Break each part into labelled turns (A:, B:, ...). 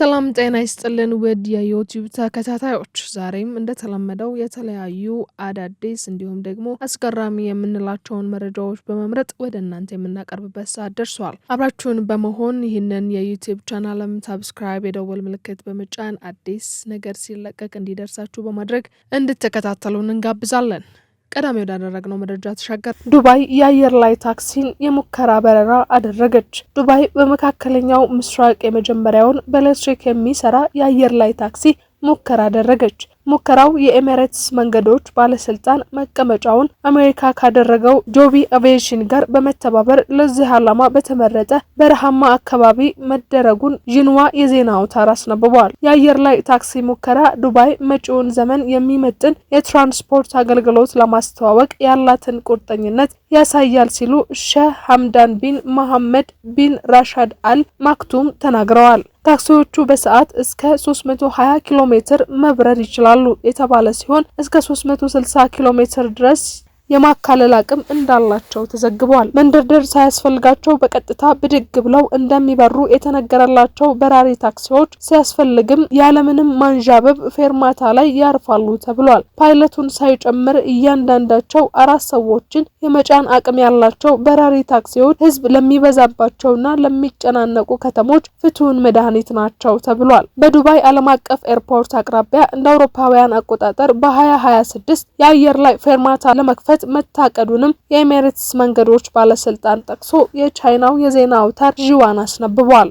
A: ሰላም ጤና ይስጥልን ውድ የዩቲዩብ ተከታታዮች፣ ዛሬም እንደተለመደው የተለያዩ አዳዲስ እንዲሁም ደግሞ አስገራሚ የምንላቸውን መረጃዎች በመምረጥ ወደ እናንተ የምናቀርብበት ሰዓት ደርሷል። አብራችሁን በመሆን ይህንን የዩቲዩብ ቻናልም subscribe፣ የደወል ምልክት በመጫን አዲስ ነገር ሲለቀቅ እንዲደርሳችሁ በማድረግ እንድትከታተሉን እንጋብዛለን። ቀዳሚ ወዳደረግነው መረጃ ተሻገር። ዱባይ የአየር ላይ ታክሲን የሙከራ በረራ አደረገች። ዱባይ በመካከለኛው ምስራቅ የመጀመሪያውን በኤሌክትሪክ የሚሰራ የአየር ላይ ታክሲ ሙከራ አደረገች። ሙከራው የኤሜሬትስ መንገዶች ባለስልጣን መቀመጫውን አሜሪካ ካደረገው ጆቢ አቪዬሽን ጋር በመተባበር ለዚህ ዓላማ በተመረጠ በረሃማ አካባቢ መደረጉን ዢንዋ የዜና አውታር አስነብቧል። የአየር ላይ ታክሲ ሙከራ ዱባይ መጪውን ዘመን የሚመጥን የትራንስፖርት አገልግሎት ለማስተዋወቅ ያላትን ቁርጠኝነት ያሳያል ሲሉ ሼህ ሐምዳን ቢን መሐመድ ቢን ራሻድ አል ማክቱም ተናግረዋል። ታክሲዎቹ በሰዓት እስከ 320 ኪሎ ሜትር መብረር ይችላሉ የተባለ ሲሆን እስከ 360 ኪሎ ሜትር ድረስ የማካለል አቅም እንዳላቸው ተዘግቧል። መንደርደር ሳያስፈልጋቸው በቀጥታ ብድግ ብለው እንደሚበሩ የተነገረላቸው በራሪ ታክሲዎች ሲያስፈልግም ያለምንም ማንዣበብ ፌርማታ ላይ ያርፋሉ ተብሏል። ፓይለቱን ሳይጨምር እያንዳንዳቸው አራት ሰዎችን የመጫን አቅም ያላቸው በራሪ ታክሲዎች ሕዝብ ለሚበዛባቸውና ለሚጨናነቁ ከተሞች ፍቱን መድኃኒት ናቸው ተብሏል። በዱባይ ዓለም አቀፍ ኤርፖርት አቅራቢያ እንደ አውሮፓውያን አቆጣጠር በ2026 የአየር ላይ ፌርማታ ለመክፈት መታቀዱንም የኤሜሬትስ መንገዶች ባለስልጣን ጠቅሶ የቻይናው የዜና አውታር ዢንዋን አስነብቧል።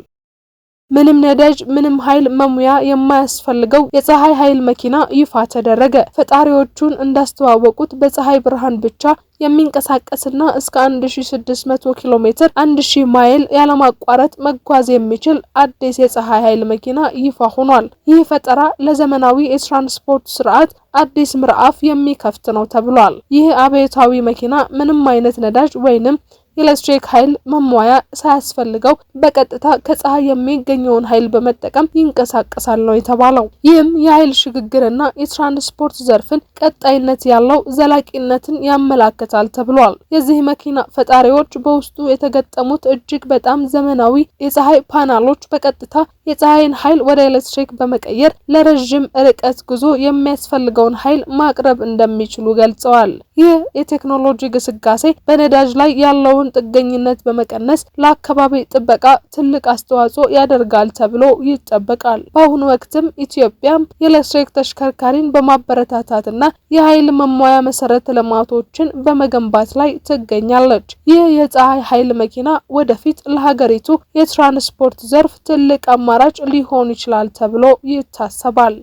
A: ምንም ነዳጅ ምንም ኃይል መሙያ የማያስፈልገው የፀሐይ ኃይል መኪና ይፋ ተደረገ። ፈጣሪዎቹን እንዳስተዋወቁት በፀሐይ ብርሃን ብቻ የሚንቀሳቀስና እስከ 1600 ኪሎ ሜትር 1000 ማይል ያለማቋረጥ መጓዝ የሚችል አዲስ የፀሐይ ኃይል መኪና ይፋ ሆኗል። ይህ ፈጠራ ለዘመናዊ የትራንስፖርት ስርዓት አዲስ ምዕራፍ የሚከፍት ነው ተብሏል። ይህ አብዮታዊ መኪና ምንም አይነት ነዳጅ ወይንም የኤሌክትሪክ ኃይል መሟያ ሳያስፈልገው በቀጥታ ከፀሐይ የሚገኘውን ኃይል በመጠቀም ይንቀሳቀሳል ነው የተባለው። ይህም የኃይል ሽግግርና የትራንስፖርት ዘርፍን ቀጣይነት ያለው ዘላቂነትን ያመላክታል ተብሏል። የዚህ መኪና ፈጣሪዎች በውስጡ የተገጠሙት እጅግ በጣም ዘመናዊ የፀሐይ ፓናሎች በቀጥታ የፀሐይን ኃይል ወደ ኤሌክትሪክ በመቀየር ለረዥም ርቀት ጉዞ የሚያስፈልገውን ኃይል ማቅረብ እንደሚችሉ ገልጸዋል። ይህ የቴክኖሎጂ ግስጋሴ በነዳጅ ላይ ያለውን ጥገኝነት በመቀነስ ለአካባቢ ጥበቃ ትልቅ አስተዋጽኦ ያደርጋል ተብሎ ይጠበቃል። በአሁኑ ወቅትም ኢትዮጵያም የኤሌክትሪክ ተሽከርካሪን በማበረታታትና የኃይል መሟያ መሰረተ ልማቶችን በመገንባት ላይ ትገኛለች። ይህ የፀሐይ ኃይል መኪና ወደፊት ለሀገሪቱ የትራንስፖርት ዘርፍ ትልቅ አማራጭ ሊሆን ይችላል ተብሎ ይታሰባል።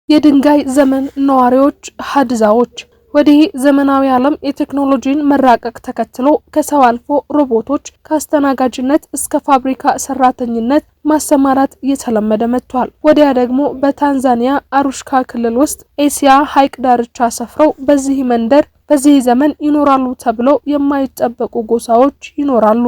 A: የድንጋይ ዘመን ነዋሪዎች ሀድዛዎች ወዲህ ዘመናዊ ዓለም የቴክኖሎጂን መራቀቅ ተከትሎ ከሰው አልፎ ሮቦቶች ከአስተናጋጅነት እስከ ፋብሪካ ሰራተኝነት ማሰማራት እየተለመደ መጥቷል። ወዲያ ደግሞ በታንዛኒያ አሩሽካ ክልል ውስጥ ኤሲያ ሐይቅ ዳርቻ ሰፍረው በዚህ መንደር በዚህ ዘመን ይኖራሉ ተብለው የማይጠበቁ ጎሳዎች ይኖራሉ።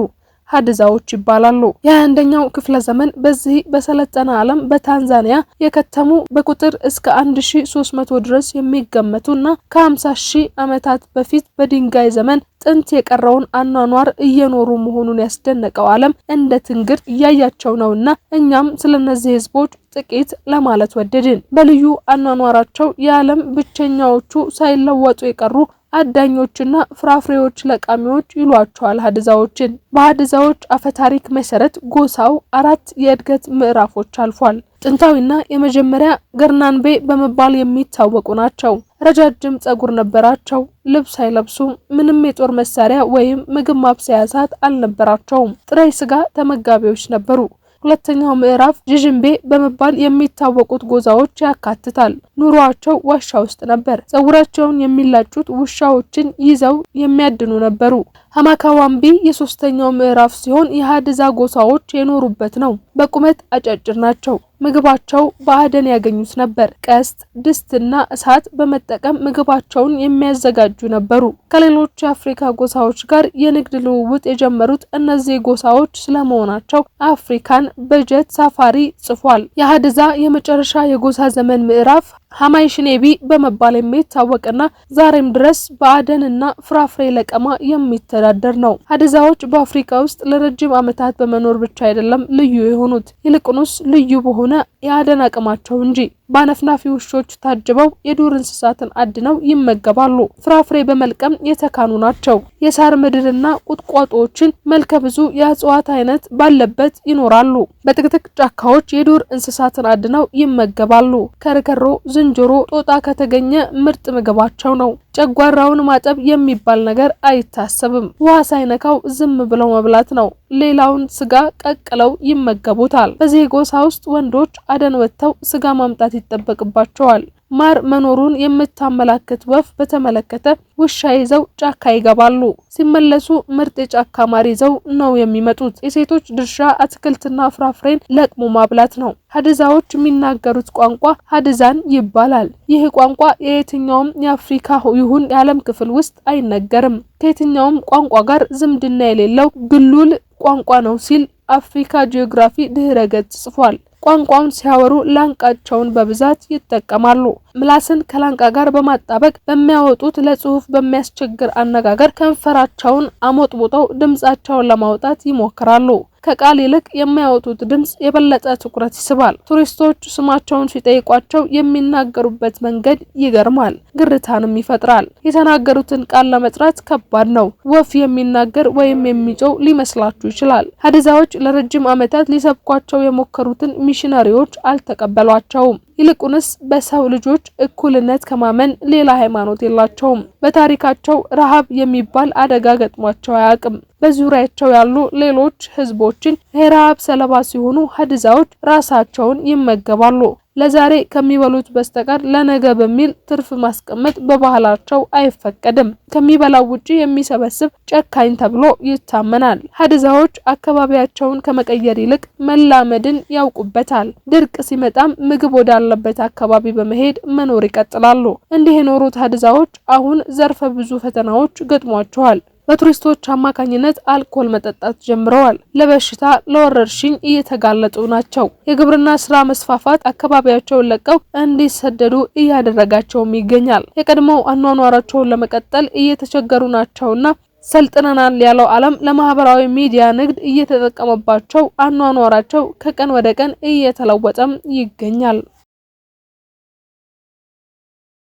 A: ሀድዛዎች ይባላሉ። የ21ኛው ክፍለ ዘመን በዚህ በሰለጠነ ዓለም በታንዛኒያ የከተሙ በቁጥር እስከ 1300 ድረስ የሚገመቱ እና ከ50 ሺህ ዓመታት በፊት በድንጋይ ዘመን ጥንት የቀረውን አኗኗር እየኖሩ መሆኑን ያስደነቀው ዓለም እንደ ትንግርት እያያቸው ነውና እኛም ስለነዚህ ህዝቦች ጥቂት ለማለት ወደድን። በልዩ አኗኗራቸው የዓለም ብቸኛዎቹ ሳይለወጡ የቀሩ አዳኞችና ፍራፍሬዎች ለቃሚዎች ይሏቸዋል ሀድዛዎችን። በሀድዛዎች አፈታሪክ መሰረት ጎሳው አራት የእድገት ምዕራፎች አልፏል። ጥንታዊና የመጀመሪያ ገርናንቤ በመባል የሚታወቁ ናቸው። ረጃጅም ጸጉር ነበራቸው። ልብስ አይለብሱም። ምንም የጦር መሳሪያ ወይም ምግብ ማብሰያ እሳት አልነበራቸውም። ጥሬ ስጋ ተመጋቢዎች ነበሩ። ሁለተኛው ምዕራፍ ዥዥምቤ በመባል የሚታወቁት ጎሳዎች ያካትታል። ኑሯቸው ዋሻ ውስጥ ነበር። ጸጉራቸውን የሚላጩት ውሻዎችን ይዘው የሚያድኑ ነበሩ። ሀማካዋምቢ የሶስተኛው ምዕራፍ ሲሆን የሀድዛ ጎሳዎች የኖሩበት ነው። በቁመት አጫጭር ናቸው። ምግባቸው በአደን ያገኙት ነበር። ቀስት፣ ድስትና እሳት በመጠቀም ምግባቸውን የሚያዘጋጁ ነበሩ። ከሌሎች የአፍሪካ ጎሳዎች ጋር የንግድ ልውውጥ የጀመሩት እነዚህ ጎሳዎች ስለመሆናቸው አፍሪካን በጀት ሳፋሪ ጽፏል። የሀድዛ የመጨረሻ የጎሳ ዘመን ምዕራፍ ሀማይሽኔቢ በመባል የሚታወቅና ዛሬም ድረስ በአደንና ፍራፍሬ ለቀማ የሚተዳደሩ የሚተዳደር ነው። ሀድዛዎች በአፍሪካ ውስጥ ለረጅም ዓመታት በመኖር ብቻ አይደለም ልዩ የሆኑት፣ ይልቁንስ ልዩ በሆነ የአደን አቅማቸው እንጂ። በአነፍናፊ ውሾች ታጅበው የዱር እንስሳትን አድነው ይመገባሉ። ፍራፍሬ በመልቀም የተካኑ ናቸው። የሳር ምድርና ቁጥቋጦዎችን መልከ ብዙ የእጽዋት አይነት ባለበት ይኖራሉ። በጥቅጥቅ ጫካዎች የዱር እንስሳትን አድነው ይመገባሉ። ከርከሮ፣ ዝንጀሮ፣ ጦጣ ከተገኘ ምርጥ ምግባቸው ነው። ጨጓራውን ማጠብ የሚባል ነገር አይታሰብም። ውሃ ሳይነካው ዝም ብለው መብላት ነው። ሌላውን ስጋ ቀቅለው ይመገቡታል። በዚህ ጎሳ ውስጥ ወንዶች አደን ወጥተው ስጋ ማምጣት ይጠበቅባቸዋል። ማር መኖሩን የምታመላክት ወፍ በተመለከተ ውሻ ይዘው ጫካ ይገባሉ። ሲመለሱ ምርጥ የጫካ ማር ይዘው ነው የሚመጡት። የሴቶች ድርሻ አትክልትና ፍራፍሬን ለቅሞ ማብላት ነው። ሀድዛዎች የሚናገሩት ቋንቋ ሀድዛን ይባላል። ይህ ቋንቋ የየትኛውም የአፍሪካ ይሁን የዓለም ክፍል ውስጥ አይነገርም። ከየትኛውም ቋንቋ ጋር ዝምድና የሌለው ግሉል ቋንቋ ነው ሲል አፍሪካ ጂኦግራፊ ድህረ ገጽ ጽፏል። ቋንቋውን ሲያወሩ ላንቃቸውን በብዛት ይጠቀማሉ። ምላስን ከላንቃ ጋር በማጣበቅ በሚያወጡት ለጽሁፍ በሚያስቸግር አነጋገር ከንፈራቸውን አሞጥሙጠው ድምጻቸውን ለማውጣት ይሞክራሉ። ከቃል ይልቅ የሚያወጡት ድምጽ የበለጠ ትኩረት ይስባል። ቱሪስቶች ስማቸውን ሲጠይቋቸው የሚናገሩበት መንገድ ይገርማል፣ ግርታንም ይፈጥራል። የተናገሩትን ቃል ለመጥራት ከባድ ነው። ወፍ የሚናገር ወይም የሚጮው ሊመስላችሁ ይችላል። ሀድዛዎች ለረጅም ዓመታት ሊሰብኳቸው የሞከሩትን ሚሽነሪዎች አልተቀበሏቸውም። ይልቁንስ በሰው ልጆች እኩልነት ከማመን ሌላ ሃይማኖት የላቸውም። በታሪካቸው ረሃብ የሚባል አደጋ ገጥሟቸው አያውቅም። በዙሪያቸው ያሉ ሌሎች ህዝቦችን የረሃብ ሰለባ ሲሆኑ ሀድዛዎች ራሳቸውን ይመገባሉ። ለዛሬ ከሚበሉት በስተቀር ለነገ በሚል ትርፍ ማስቀመጥ በባህላቸው አይፈቀድም። ከሚበላው ውጪ የሚሰበስብ ጨካኝ ተብሎ ይታመናል። ሀድዛዎች አካባቢያቸውን ከመቀየር ይልቅ መላመድን ያውቁበታል። ድርቅ ሲመጣም ምግብ ወዳለበት አካባቢ በመሄድ መኖር ይቀጥላሉ። እንዲህ የኖሩት ሀድዛዎች አሁን ዘርፈ ብዙ ፈተናዎች ገጥሟቸዋል። በቱሪስቶች አማካኝነት አልኮል መጠጣት ጀምረዋል። ለበሽታ ለወረርሽኝ እየተጋለጡ ናቸው። የግብርና ስራ መስፋፋት አካባቢያቸውን ለቀው እንዲሰደዱ እያደረጋቸውም ይገኛል። የቀድሞው አኗኗራቸውን ለመቀጠል እየተቸገሩ ናቸውና ሰልጥነናል ያለው ዓለም ለማህበራዊ ሚዲያ ንግድ እየተጠቀመባቸው አኗኗራቸው ከቀን ወደ ቀን እየተለወጠም ይገኛል።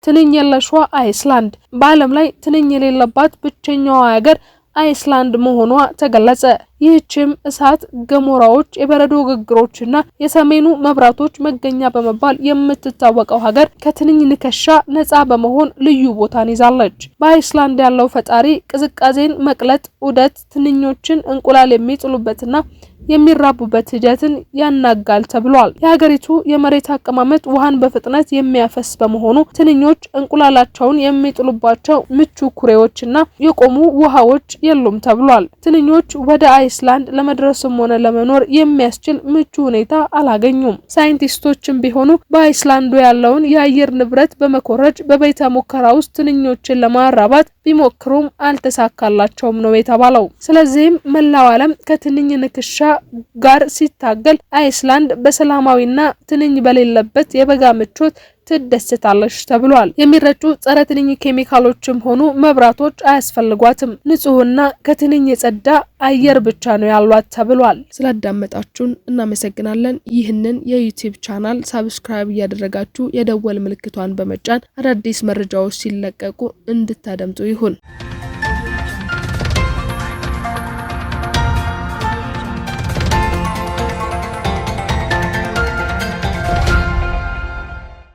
A: ትንኝ የለሿ አይስላንድ። በዓለም ላይ ትንኝ የሌለባት ብቸኛዋ ሀገር አይስላንድ መሆኗ ተገለጸ። ይህችም እሳት ገሞራዎች፣ የበረዶ ግግሮችና የሰሜኑ መብራቶች መገኛ በመባል የምትታወቀው ሀገር ከትንኝ ንከሻ ነፃ በመሆን ልዩ ቦታን ይዛለች። በአይስላንድ ያለው ፈጣሪ ቅዝቃዜን መቅለጥ ዑደት ትንኞችን እንቁላል የሚጥሉበትና የሚራቡበት ሂደትን ያናጋል ተብሏል። የሀገሪቱ የመሬት አቀማመጥ ውሃን በፍጥነት የሚያፈስ በመሆኑ ትንኞች እንቁላላቸውን የሚጥሉባቸው ምቹ ኩሬዎችና የቆሙ ውሃዎች የሉም ተብሏል። ትንኞች ወደ አይስላንድ ለመድረስም ሆነ ለመኖር የሚያስችል ምቹ ሁኔታ አላገኙም። ሳይንቲስቶችም ቢሆኑ በአይስላንዱ ያለውን የአየር ንብረት በመኮረጅ በቤተ ሙከራ ውስጥ ትንኞችን ለማራባት ቢሞክሩም አልተሳካላቸውም ነው የተባለው። ስለዚህም መላው ዓለም ከትንኝ ንክሻ ጋር ሲታገል አይስላንድ በሰላማዊና ትንኝ በሌለበት የበጋ ምቾት ትደሰታለች ተብሏል። የሚረጩ ጸረ ትንኝ ኬሚካሎችም ሆኑ መብራቶች አያስፈልጓትም። ንጹህና ከትንኝ የጸዳ አየር ብቻ ነው ያሏት ተብሏል። ስላዳመጣችሁን እናመሰግናለን። ይህንን የ YouTube channel subscribe እያደረጋችሁ የደወል ምልክቷን በመጫን አዳዲስ መረጃዎች ሲለቀቁ እንድታደምጡ ይሁን።